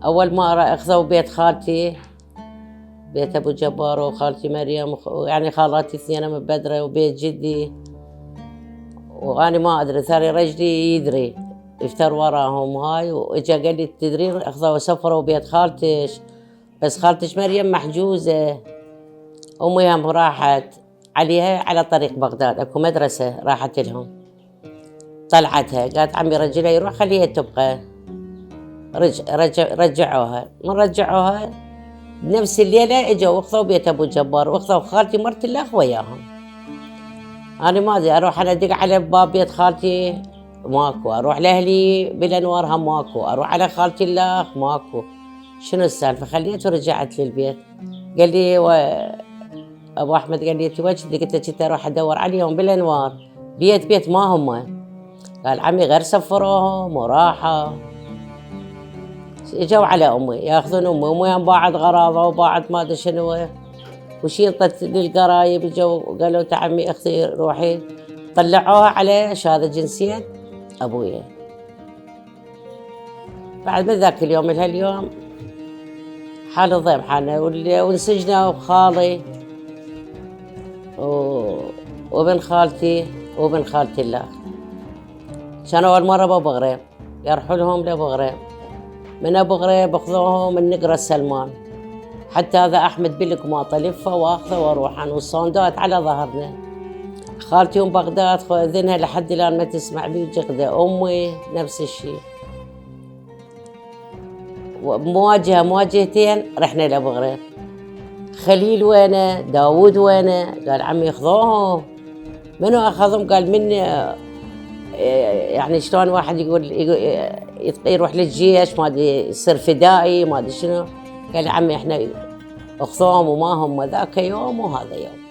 أول ما أخذوا بيت خالتي، بيت أبو جبار وخالتي مريم يعني خالاتي اثنين من بدرة، وبيت جدي، وأنا ما أدري ثاني رجلي يدري يفتر وراهم هاي. وإجا قال لي تدرين أخذوا سفروا بيت خالتش، بس خالتش مريم محجوزة. أمي هم راحت عليها على طريق بغداد، أكو مدرسة راحت لهم، طلعتها قالت عمي رجلها يروح خليها تبقى. رجعوها، من رجعوها بنفس الليلة اجوا واخذوا بيت ابو جبار واخذوا خالتي مرت الاخ وياهم. انا ما ادري، اروح انا ادق على باب بيت خالتي ماكو، اروح لاهلي بالانوار هم ماكو، اروح على خالتي الاخ ماكو. شنو السالفة؟ خليته ورجعت للبيت. قال لي ابو احمد قال لي انت وجدي؟ قلت له كنت اروح ادور عليهم بالانوار، بيت ما هم. قال عمي غير سفروهم وراحوا. اجوا على امي ياخذون امي هم باعت غراضه وباعت ما ادري شنو، وشيطت للقرايب. اجوا قالوا عمي اختي روحي، طلعوها على شهاده جنسيه ابويا. بعد من ذاك اليوم لهاليوم حال الضيم حالنا، وانسجنوا خالي وابن خالتي وابن خالتي الله. كانوا اول مره بابو غريب يروحوا لهم لابو غريب، من ابو غريب اخذوهم من نقرة سلمان، حتى هذا احمد بالقماطه لفه واخذه واروح انا والصندات على ظهرنا. خالتي ام بغداد خذنها لحد الان ما تسمع بي وجقده. امي نفس الشيء. مواجهتين رحنا لابو غريب. خليل وينه؟ داوود وينه؟ قال عمي اخذوهم. منو اخذهم؟ قال من يعني شلون واحد يقول يروح للجيش ما ادري يصير فدائي ما ادري شنو. قال عمي احنا اخذوهم وما هم ذاك يوم وهذا يوم.